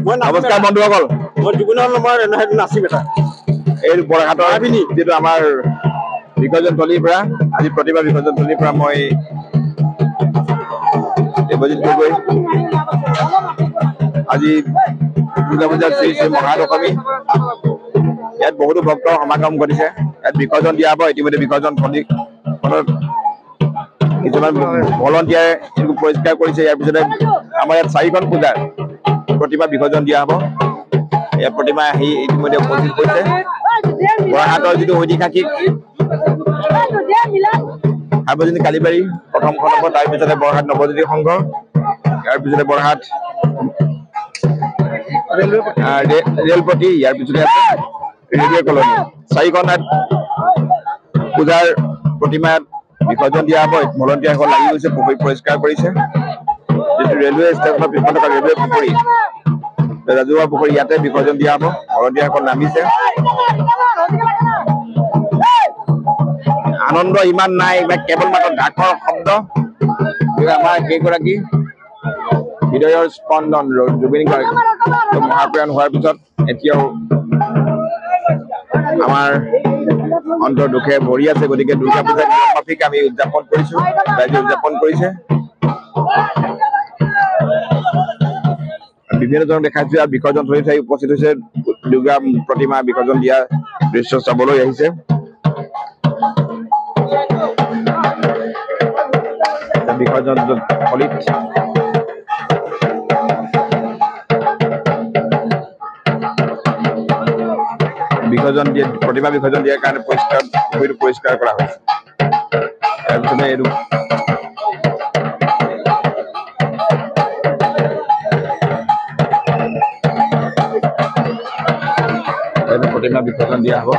নমস্কাৰ বন্ধুসকল, মই জুবিনৰ মই নাচিম এটা। এই বৰঘাটৰ যিটো আমাৰ বিসৰ্জন থলীৰ পৰা আজি প্ৰতিভা বিসৰ্জন থলীৰ পৰা মই দেৱজিৎ গগৈ আজি দুৰ্গা পূজাৰ শ্ৰী শ্ৰী মহাদশমী, ইয়াত বহুতো ভক্তৰ সমাগম ঘটিছে। ইয়াত বিসৰ্জন দিয়া হ'ব। ইতিমধ্যে বিসৰ্জন থলীখনত কিছুমান ভলণ্টিয়াৰে এইটো পৰিষ্কাৰ কৰিছে। ইয়াৰ পিছতে আমাৰ ইয়াত চাৰিখন পূজাৰ প্ৰতিমা বিসৰ্জন দিয়া হ'ব। ইয়াত প্ৰতিমা আহি ইতিমধ্যে উপস্থিত হৈছে। বৰহাটৰ যিটো ঐতিহাসিক সাৰ্বজনীন কালীবাৰী প্ৰথমখন হ'ব, তাৰপিছতে বৰহাট নৱজ্যোতি সংঘ, ইয়াৰ পিছতে বৰহাট ৰেলপতি, ইয়াৰ পিছতে আছে ৰেলৱে কলনী। চাৰিখন পূজাৰ প্ৰতিমা বিসৰ্জন দিয়া হ'ব। ভলণ্টিয়াৰসকল লাগি গৈছে, পুখুৰী পৰিষ্কাৰ কৰিছে। যিটো ৰেলৱে ষ্টেচনৰ পিছফালে থকা ৰেলৱে পুখুৰী, ৰাজহুৱা পুখুৰী, ইয়াতে বিসৰ্জন দিয়া হ'ব। ভলণ্টিয়াৰসকল নামিছে। আনন্দ ইমান নাই, কেৱল মাত্ৰ ঢাকৰ শব্দ। আমাৰ সেইগৰাকী হৃদয়ৰ স্পন্দন জুবিন গাৰ্গ মহাপ্ৰয়াণ হোৱাৰ পিছত এতিয়াও আমাৰ অন্তৰ দুখে ভৰি আছে। গতিকে দুৰ্গা পূজা নিয়মমাফিক আমি উদযাপন কৰিছো, ৰাইজে উদযাপন কৰিছে। বিভিন্ন জনক দেখাইছো। আৰু বিসৰ্জন থলী ঠাই উপস্থিত হৈছে। দুৰ্গা প্ৰতিমা বিসৰ্জন দিয়া দৃশ্য চাবলৈ আহিছে। বিসৰ্জন থলীত বিসৰ্জন দিয়ে, প্ৰতিমা বিসৰ্জন দিয়াৰ কাৰণে পৰিষ্কাৰ পুখুৰীটো পৰিষ্কাৰ কৰা হৈছে। তাৰপিছতে এইটো প্ৰতিমা বিসৰ্জন দিয়া হ'ব।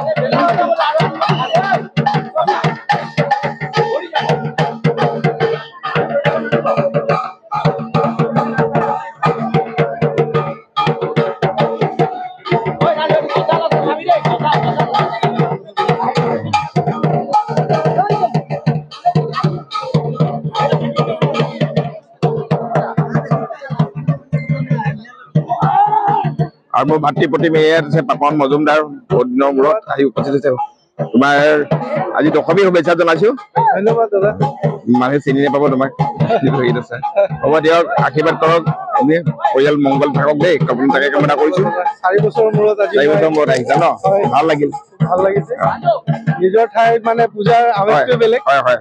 আৰু মোৰ ভাতৃ প্ৰতিম ইয়াত আছে পাপন মজুমদাৰ, বহুত দিনৰ মূৰত আহি উপস্থিত হৈছে। তোমাৰ আজি দশমী শুভেচ্ছা জনাইছো। ধন্যবাদ দাদা। মানুহে চিনি নাপাব তোমাক, আছে। হ'ব দিয়ক, আশীৰ্বাদ কৰক, আপুনি পৰিয়াল মংগল থাকক দেই, তাকে কামনা কৰিছো। 4 বছৰৰ মূৰত আজি 4 বছৰৰ মূৰত আহিছা ন, ভাল লাগিল। ভাল লাগিছে, নিজৰ ঠাইত মানে পূজাৰ আৱেগটো বেলেগ। হয় হয়।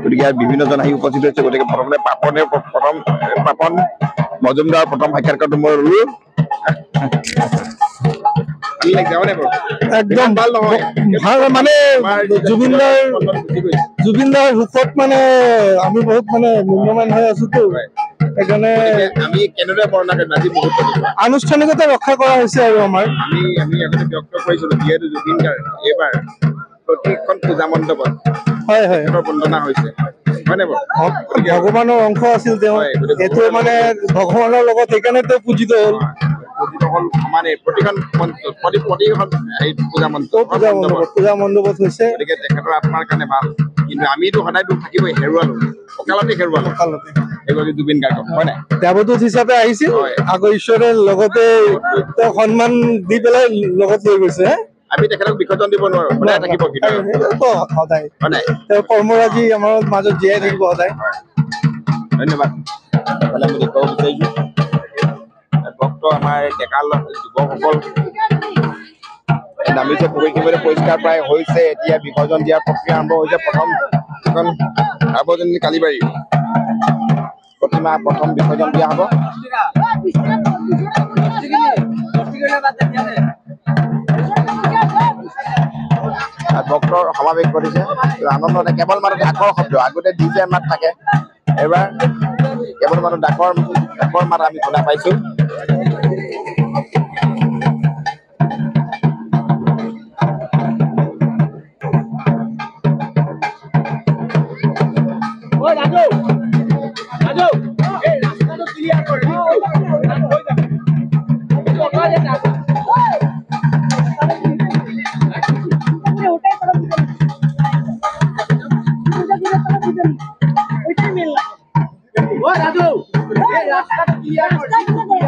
গতিকে ইয়াত বিভিন্নজন আহি উপস্থিত হৈছে। গতিকে প্ৰথমতে পাপনে প্ৰথম পাপন মজুমদাৰ প্ৰথম সাক্ষাৎকাৰটো মই ললো। একদম ভাল নহয়, ভাল মানে জুবিনদাৰ সুখত মানে আমি বহুত মানে মূল্যৱান হৈ আছো তো, সেইকাৰণে আমি কেনেদৰে বৰ্ণনা কৰিম আজি বহুত আনুষ্ঠানিকতা ৰক্ষা কৰা হৈছে। আৰু আমাৰ আমি আগতে ব্যক্ত কৰিছিলো, যিহেতু জুবিন গাৰ্গ এইবাৰ প্ৰতিখন পূজা মণ্ডপত হয় হয় বন্দনা হৈছে, ভগৱানৰ অংশ আছিল তেওঁ, এইটো মানে ভগৱানৰ লগত সেইকাৰণে তেওঁ পূজিত হ'ল। মানে প্ৰতিখন পূজা মণ্ডপত হৈছে। গতিকে তেখেতৰ আত্মাৰ কাৰণে ভাল। কিন্তু আমিতো সদায় দুখ থাকিবই, হেৰুৱালো, অকালতে হেৰুৱালো অকালতে এগৰাকী জুবিন গাৰ্গক, হয় নাই? দেৱদূত হিচাপে আহিছিল, আকৌ ঈশ্বৰে লগতে তেওঁক সন্মান দি পেলাই লগত লৈ গৈছে। আমি তেখেতক বিসৰ্জন দিব নোৱাৰো, সদায় থাকিব সদায়, হয় নাই? তেওঁৰ কৰ্মৰাজি আমাৰ মাজত জীয়াই থাকিব সদায়। ধন্যবাদ। আমি দেখুৱাব বিচাৰিছো ভক্ত আমাৰ ডেকা যুৱকসকল নামিছে। পুখুৰী পৰিষ্কাৰ প্ৰায় হৈছে। এতিয়া বিসৰ্জন দিয়াৰ প্ৰক্ৰিয়া আৰম্ভ হৈছে। প্ৰথম এখন সাৰ্বজনীন কালীবাৰী প্ৰতিমা প্ৰথম বিসৰ্জন দিয়া হ'ব। ভক্তৰ সমাৱেশ ঘটিছে, আনন্দ। কেৱল মাত্ৰ ডাকৰ শব্দ, আগতে ডিজে মাত থাকে, এইবাৰ কেৱল মাত্ৰ ডাকৰ মাত আমি শুনা পাইছো। ৰাজু, ৰাস্তাটা ক্লিয়াৰ কৰ।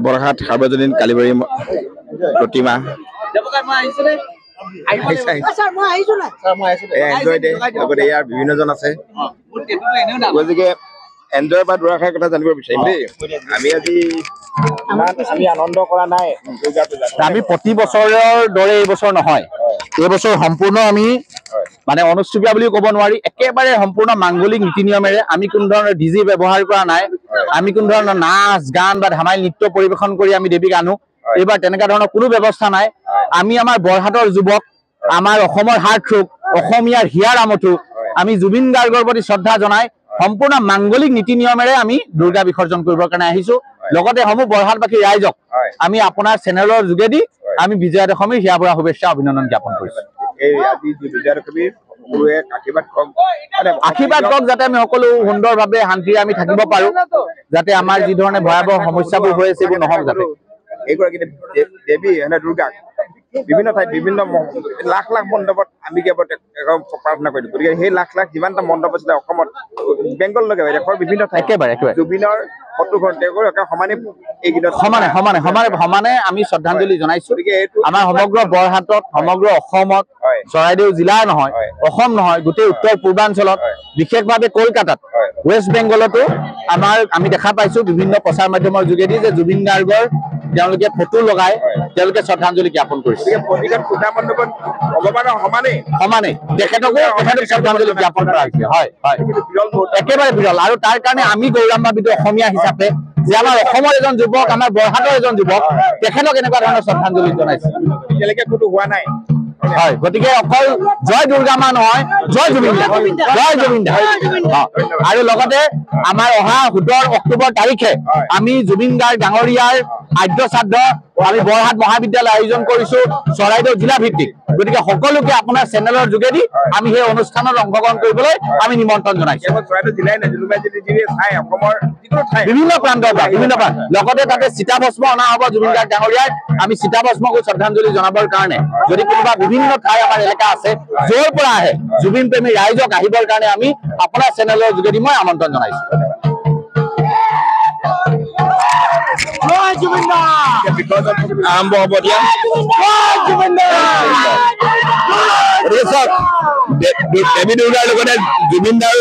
Borhat সাৰ্বজনীন কালীবাৰী প্ৰতিমা লগতে ইয়াৰ বিভিন্নজন আছে। গতিকে এনজয় বা দুৰাষাৰ কথা জানিব বিচাৰিম দেই। আমি আজি আমি আনন্দ কৰা নাই দুৰ্গা পূজা। আমি প্ৰতি বছৰৰ দৰে এইবছৰ নহয়, এইবছৰ সম্পূৰ্ণ আমি মানে অনুষ্টুপীয়া বুলিও ক'ব নোৱাৰি, একেবাৰে সম্পূৰ্ণ মাংগলিক নীতি নিয়মেৰে আমি কোনো ধৰণৰ ডিজি ব্যৱহাৰ কৰা নাই, আমি কোনো ধৰণৰ নাচ গান বা ধেমালি নৃত্য পৰিৱেশন কৰি আমি দেৱীক আনো, এইবাৰ তেনেকুৱা ধৰণৰ কোনো ব্যৱস্থা নাই। আমি আমাৰ বৰহাটৰ যুৱক, আমাৰ অসমৰ হাৰ্টথ্ৰব, অসমীয়াৰ হিয়াৰ আমঠু, আমি জুবিন গাৰ্গৰ প্ৰতি শ্ৰদ্ধা জনাই সম্পূৰ্ণ মাংগলিক নীতি নিয়মেৰে আমি দুৰ্গা বিসৰ্জন কৰিবৰ কাৰণে আহিছো। লগতে সমূহ বৰহাটবাসী ৰাইজক আমি আপোনাৰ চেনেলৰ যোগেদি আমি বিজয়া দশমীৰ হিয়া ভৰা শুভেচ্ছা অভিনন্দন জ্ঞাপন কৰিছো। আশীৰ্বাদ কৰক যাতে আমি সকলো সুন্দৰভাৱে শান্তিৰে আমি থাকিব পাৰো, যাতে আমাৰ যি ধৰণে ভয়াৱহ সমস্যাবোৰ হৈ আছে এইবোৰ নহওক। যাতে এইগৰাকী দেৱী দুৰ্গাক বিভিন্ন ঠাইত বিভিন্ন লাখ লাখ মণ্ডপত আমি কেৱল প্ৰাৰ্থনা কৰিলো। গতিকে সেই লাখ লাখ যিমানটা মণ্ডপ আছিলে অসমত, বেংগললৈকে দেশৰ বিভিন্ন ঠাইত একেবাৰে একেবাৰে জুবিনৰ ফটোখন তেওঁৰ সমানে এইকেইদিনত সমানে সমানে সমানে সমানে আমি শ্ৰদ্ধাঞ্জলি জনাইছো। আমাৰ সমগ্ৰ বৰহাটত, সমগ্ৰ অসমত, চৰাইদেউ জিলা নহয়, অসম নহয়, গোটেই উত্তৰ পূৰ্বাঞ্চলত, বিশেষভাৱে কলকাতাত, ৱেষ্ট বেংগলতো আমাৰ আমি দেখা পাইছো বিভিন্ন প্ৰচাৰ মাধ্যমৰ যোগেদি যে জুবিন গাৰ্গৰ তেওঁলোকে ফটো লগাই তেওঁলোকে শ্ৰদ্ধাঞ্জলি জ্ঞাপন কৰিছে। সমানে তেখেতকো শ্ৰদ্ধাঞ্জলি জ্ঞাপন কৰা হৈছে। হয় হয়, একেবাৰে বিৰল। আৰু তাৰ কাৰণে আমি গৌৰৱান্বিত অসমীয়া হিচাপে যে আমাৰ অসমৰ এজন যুৱক, আমাৰ বৰহাটৰ এজন যুৱক, তেখেতক এনেকুৱা ধৰণৰ শ্ৰদ্ধাঞ্জলি জনাইছে। এতিয়ালৈকে কোনো হোৱা নাই। হয়, গতিকে অকল জয় দুৰ্গা মা নহয়, জয় জুবিন দা, জয় জুবিন দা। আৰু লগতে আমাৰ অহা 17 অক্টোবৰ তাৰিখে আমি জুবিন গাৰ্গ ডাঙৰীয়াৰ আদ্য শ্ৰাদ্ধ আমি বৰহাট মহাবিদ্যালয় আয়োজন কৰিছো, চৰাইদেউ জিলা ভিত্তিক। গতিকে সকলোকে আপোনাৰ চেনেলৰ যোগেদি আমি সেই অনুষ্ঠানত অংশগ্ৰহণ কৰিবলৈ আমি নিমন্ত্ৰণ জনাইছো। বিভিন্ন প্ৰান্তৰ পৰা, বিভিন্ন প্ৰান্ত, লগতে তাতে চিতাভস্ম অনা হ'ব জুবিন গাৰ্গ ডাঙৰীয়াৰ। আমি চিতাভস্মকো শ্ৰদ্ধাঞ্জলি জনাবৰ কাৰণে যদি কোনোবা বিভিন্ন ঠাই আমাৰ এলেকা আছে য'ৰ পৰা আহে জুবিন প্ৰেমী ৰাইজক আহিবৰ কাৰণে আমি আপোনাৰ চেনেলৰ যোগেদি মই আমন্ত্ৰণ জনাইছো। আৰম্ভ হ'ব এতিয়া। দেৱী দুৰ্গাৰ লগতে জুবিন দাৰ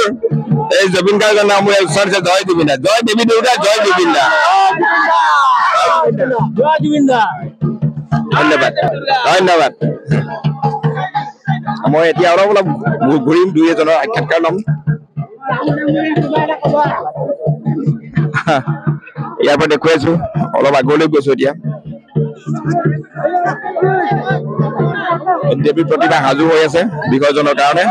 এই জুবিন গাৰ্গৰ নাম উচ্চাৰিছে। জয় জুবিন দা, জয় দেৱী দুৰ্গা, জয় জুবিন দা। ধন্যবাদ, ধন্যবাদ। মই এতিয়া অলপ অলপ ঘূৰিম, দুই এজনৰ সাক্ষাৎকাৰ ল'ম। ইয়াৰ পৰা দেখুৱাইছো, অলপ আগলৈ গৈছো। এতিয়া দেৱী প্ৰতিমা সাজু হৈ আছে বিসৰ্জনৰ কাৰণে।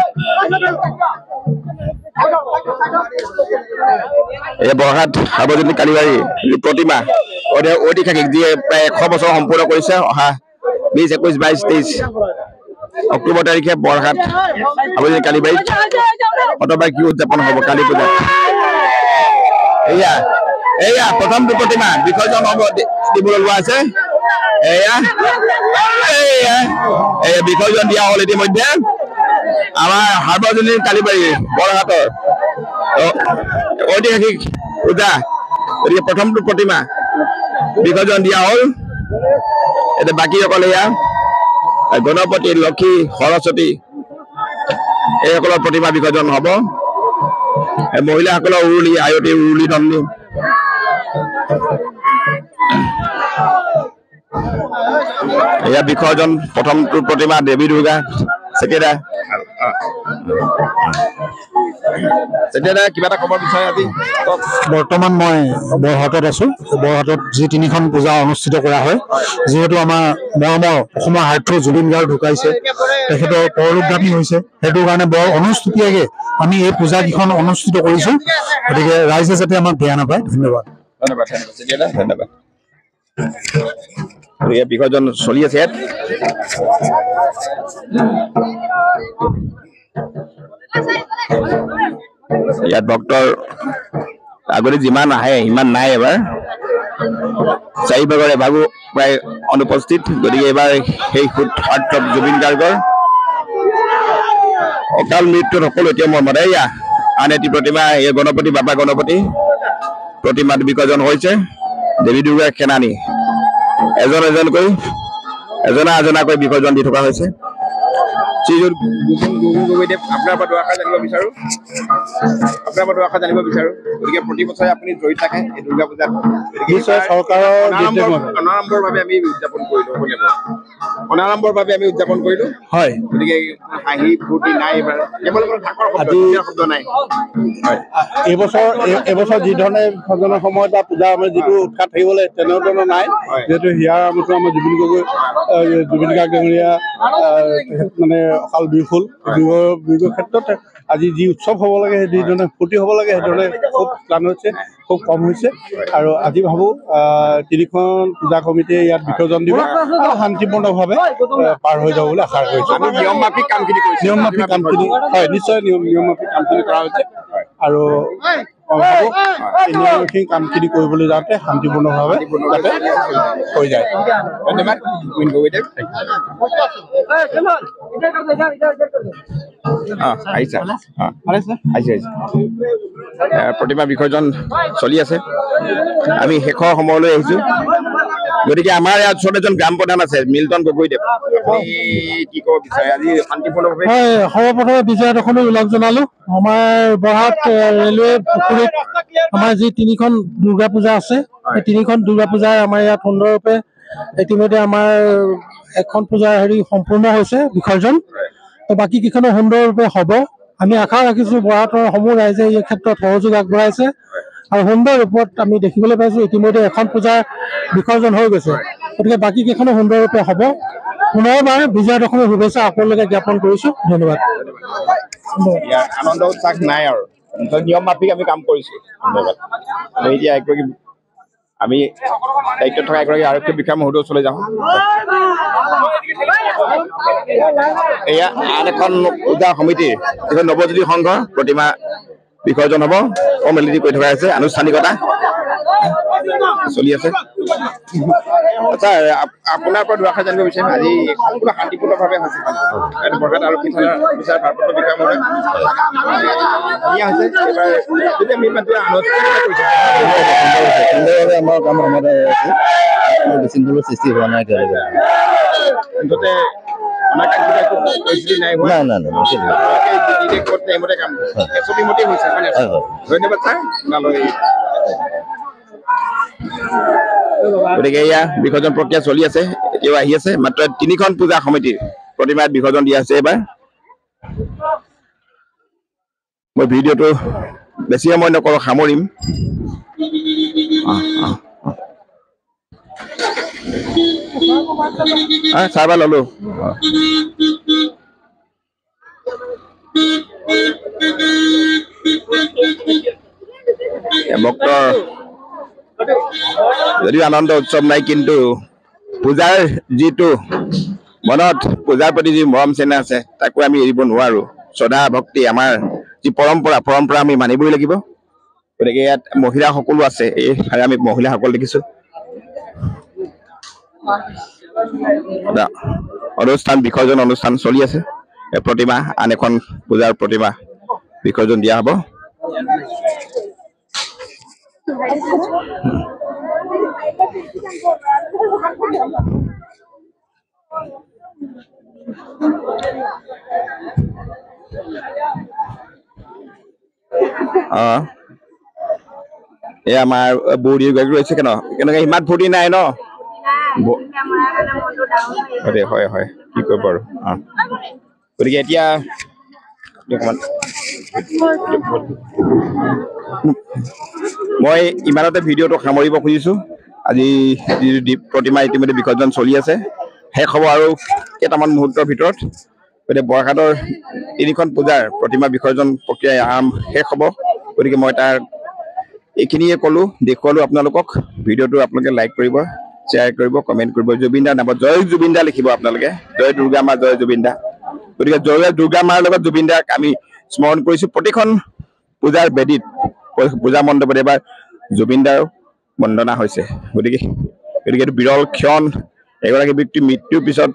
এই বৰহাট সাৰ্বজনীন কালীবাৰী প্ৰতিমা ঐতিহাসিক, যিয়ে প্ৰায় 100 বছৰ সম্পূৰ্ণ কৰিছে। অহা 20, 21, 22, 23 অক্টোবৰ তাৰিখে বৰহাট সাৰ্বজনীন কালীবাৰীত শতবাৰ্ষিকী উদযাপন হ'ব কালী পূজা। এয়া এয়া প্ৰথমটো প্ৰতিমা বিসৰ্জন হ'ব দিবলৈ লোৱা আছে। এয়া এয়া এয়া বিসৰ্জন দিয়া হ'ল ইতিমধ্যে। আমাৰ সাৰ্বজনীন কালীবাৰী বৰহাটৰ ঐতিহাসিক পূজা, গতিকে প্ৰথমটো প্ৰতিমা বিসৰ্জন দিয়া হ'ল। এতিয়া বাকীসকল এয়া গণপতি, লক্ষী, সৰস্বতী এইসকলৰ প্ৰতিমা বিসৰ্জন হ'ব। মহিলাসকলৰ উৰুলি, আয়তী উৰুলি দণ্ডি। এয়া বিসৰ্জন প্ৰথমটো প্ৰতিমা দেৱী দুৰ্গা। চেকেদা চেকেদা কিবা এটা ক'ব বিচাৰে আজি? বৰ্তমান মই বৰহাটত আছো। বৰহাটত যি তিনিখন পূজা অনুষ্ঠিত কৰা হয়, যিহেতু আমাৰ মৰমৰ অসমৰ হাৰ্টথ্ৰব জুবিন গাৰ্গ ঢুকাইছে, তেখেতৰ পৰলোকগামী হৈছে, সেইটো কাৰণে বৰ অনুষ্ঠিতীয়াকে আমি এই পূজাকেইখন অনুষ্ঠিত কৰিছো। গতিকে ৰাইজে যাতে আমাক বেয়া নাপায়। ধন্যবাদ। ধন্যবাদ, ধন্যবাদ, ধন্যবাদ। বিসৰ্জন চলি আছে ইয়াত। ইয়াত ভক্তৰ আগতে যিমান আহে সিমান নাই, এবাৰ চাৰিভাগৰ এভাগো প্ৰায় অনুপস্থিত। গতিকে এইবাৰ সেই হাৰ্টথ্ৰব জুবিন গাৰ্গৰ অকাল মৃত্যুত সকলো এতিয়া মৰ্মত। এয়া আন এটি প্ৰতিমা, এই গণপতি বাবা গণপতি প্ৰতিমাত বিসৰ্জন হৈছে। দেৱী দুৰ্গাৰ সেনানী এজন এজনকৈ এজনা এজনাকৈ বিসৰ্জন দি থকা হৈছে। শ্ৰীযুত গুগুন গগৈদেৱ, আপোনাৰ পৰা দুআষাৰ জানিব বিচাৰো, আপোনাৰ পৰা দুআষাৰ জানিব বিচাৰো। গতিকে প্ৰতি বছৰে আপুনি জড়িত থাকে এই দুৰ্গা পূজাত, নিশ্চয় চৰকাৰৰ অনাড়ম্বৰভাৱে আমি উদযাপন কৰিলো, অনাড়ম্বৰভাৱে আমি উদযাপন কৰিলো। হয়, গতিকে হাঁহি ফূৰ্তি নাই এইবাৰ, কেৱল ঢাকৰ শব্দ, শব্দ নাই। হয়, এইবছৰ যি ধৰণে বিসৰ্জনৰ সময়ত বা পূজা আমাৰ যিটো উৎসাহ থাকিব লাগে তেনেধৰণৰ নাই। যিহেতু হিয়াৰ আমঠু আমাৰ জুবিন গগৈ, জুবিন গাৰ্গ ডাঙৰীয়া মানে অকাল বিয়োগ হ'ল। বিয়োগৰ ক্ষেত্ৰত আজি যি উৎসৱ হ'ব লাগে, যি ধৰণে ফূৰ্তি হ'ব লাগে, সেইধৰণে খুব টান হৈছে, খুব কম হৈছে। আৰু আজি ভাবোঁ তিনিখন পূজা কমিটিয়ে ইয়াত বিসৰ্জন দিব আৰু শান্তিপূৰ্ণভাৱে পাৰ হৈ যাব বুলি আশা কৰিছোঁ। নিয়মমাফিক কামখিনি কৰিছে, নিয়মমাফিক কামখিনি হয়, নিশ্চয় নিয়মমাফিক কামখিনি কৰা হৈছে। আৰু ভাবোঁ এই নিয়মমাফিক কামখিনি কৰিবলৈ যাওঁতে শান্তিপূৰ্ণভাৱে যাতে হৈ যায়। ধন্যবাদ গোবিন্দ গগৈদেৱ। আহিছে আহিছে আহিছে, প্ৰতিমা বিসৰ্জন চলি আছে। আমি শেষৰ সময়লৈ আহিছো। গতিকে আমাৰ ইয়াত ওচৰত এজন গ্ৰাম প্ৰধান আছে, মিল্টন গগৈদেৱ, আপুনি কি ক'ব বিচাৰে আজি শান্তিপূৰ্ণভাৱে? হয়, সৰ্বপ্ৰথমে বিজয়া দশমী ওলগ জনালো। আমাৰ বৰহাট ৰেলৱে পুখুৰীত আমাৰ যি তিনিখন দুৰ্গা পূজা আছে, সেই তিনিখন দুৰ্গা পূজাৰ আমাৰ ইয়াত সুন্দৰৰূপে ইতিমধ্যে আমাৰ এখন পূজাৰ হেৰি সম্পূৰ্ণ হৈছে বিসৰ্জন, বাকী কেইখনো সুন্দৰৰূপে হ'ব। আমি আশা ৰাখিছো বৰহাটৰ সমূহ ৰাইজে এই ক্ষেত্ৰত সহযোগ আগবঢ়াইছে আৰু সুন্দৰ ৰূপত আমি দেখিবলৈ পাইছো ইতিমধ্যে এখন পূজাৰ বিসৰ্জন হৈ গৈছে, গতিকে বাকী কেইখনো সুন্দৰৰূপে হ'ব। পুনৰবাৰ বিজয়া দশমীৰ শুভেচ্ছা আপোনালোকে জ্ঞাপন কৰিছো। ধন্যবাদ। আনন্দ উৎসাহ নাই আৰু নিয়ম মাফিক আমি কাম কৰিছো। ধন্যবাদ। এতিয়া এগৰাকী আমি দায়িত্বত থকা এগৰাকী আৰক্ষী বিষয়া মহোদয়ৰ ওচৰলৈ যাওঁ। এয়া আন এখন পূজা সমিতিৰ যিখন নৱজ্যোতি সংঘৰ প্ৰতিমা বিসৰ্জন হ'ব, ফৰ্মেলিটি কৰি থকা হৈছে, আনুষ্ঠানিকতা চলি আছে। আচ্ছা, আপোনাৰ পৰা দুআষাৰ জানিব বিচাৰিম, আজি সম্পূৰ্ণ শান্তিপূৰ্ণভাৱে হৈছে বৰহাট আৰক্ষী থানাৰ বিচাৰ ভাৰপ্ৰাপ্ত বিষয়া মহোদয়, ধুনীয়া হৈছে। এইবাৰ যদি আমি আনুষ্ঠানিকতা কৰিছোঁ, সুন্দৰভাৱে আমাৰ কাম সমাধা হৈ আছে, কোনো বিশৃংখলৰ সৃষ্টি হোৱা নাই এতিয়ালৈকে। মুঠতে অনাকাংক্ষিত একো পৰিস্থিতি নাই হোৱা। না না না, কাম এছ অ' পি মতেই হৈছে। ধন্যবাদ ছাৰ আপোনালৈ। গতিকে এয়া বিসৰ্জন প্ৰক্ৰিয়া চলি আছে, এতিয়াও আহি আছে। মাত্ৰ তিনিখন পূজা সমিতিৰ প্ৰতিমাত বিসৰ্জন দিয়া হৈছে এইবাৰ। মই ভিডিঅ'টো বেছি সময় নকৰোঁ, সামৰিম। চাহ ললো। ভক্তৰ যদিও আনন্দ উৎসৱ নাই, কিন্তু পূজাৰ যিটো মনত পূজাৰ প্ৰতি যি মৰম চেনেহ আছে তাকো আমি এৰিব নোৱাৰো। শ্ৰদ্ধা ভক্তি আমাৰ যি পৰম্পৰা, পৰম্পৰা আমি মানিবই লাগিব। গতিকে ইয়াত মহিলাসকলো আছে, এই আমি মহিলাসকল দেখিছো। অনুষ্ঠান বিসৰ্জন অনুষ্ঠান চলি আছে। প্ৰতিমা আন এখন পূজাৰ প্ৰতিমা বিসৰ্জন দিয়া হ'ব। এই আমাৰ বৌদি এগৰাকী ৰৈছে। কেনেকুৱা ইমান ফূৰ্তি নাই ন? হয় হয়, কি কৰিব আৰু। গতিকে এতিয়া মই ইমানতে ভিডিঅ'টো সামৰিব খুজিছোঁ। আজি যিটো প্ৰতিমা ইতিমধ্যে বিসৰ্জন চলি আছে, শেষ হ'ব আৰু কেইটামান মুহূৰ্তৰ ভিতৰত। গতিকে বৰহাটৰ তিনিখন পূজাৰ প্ৰতিমা বিসৰ্জন প্ৰক্ৰিয়া আৰম্ভ শেষ হ'ব। গতিকে মই তাৰ এইখিনিয়ে ক'লোঁ, দেখুৱালোঁ আপোনালোকক। ভিডিঅ'টো আপোনালোকে লাইক কৰিব, শ্বেয়াৰ কৰিব, কমেণ্ট কৰিব। জুবিন দাৰ নামত জয় জুবিন দা লিখিব আপোনালোকে, জয় দুৰ্গা মা, জয় জুবিন দা। গতিকে জয় দুৰ্গা মাৰ লগত জুবিন দাক আমি স্মৰণ কৰিছোঁ। প্ৰতিখন পূজাৰ বেদীত, পূজা মণ্ডপত এবাৰ জুবিন দাৰ বন্দনা হৈছে। গতিকে গতিকে এইটো বিৰল ক্ষণ, এগৰাকী ব্যক্তিৰ মৃত্যুৰ পিছত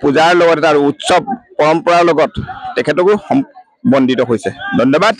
পূজাৰ লগত এটা উৎসৱ পৰম্পৰাৰ লগত তেখেতকো বন্দিত হৈছে। ধন্যবাদ।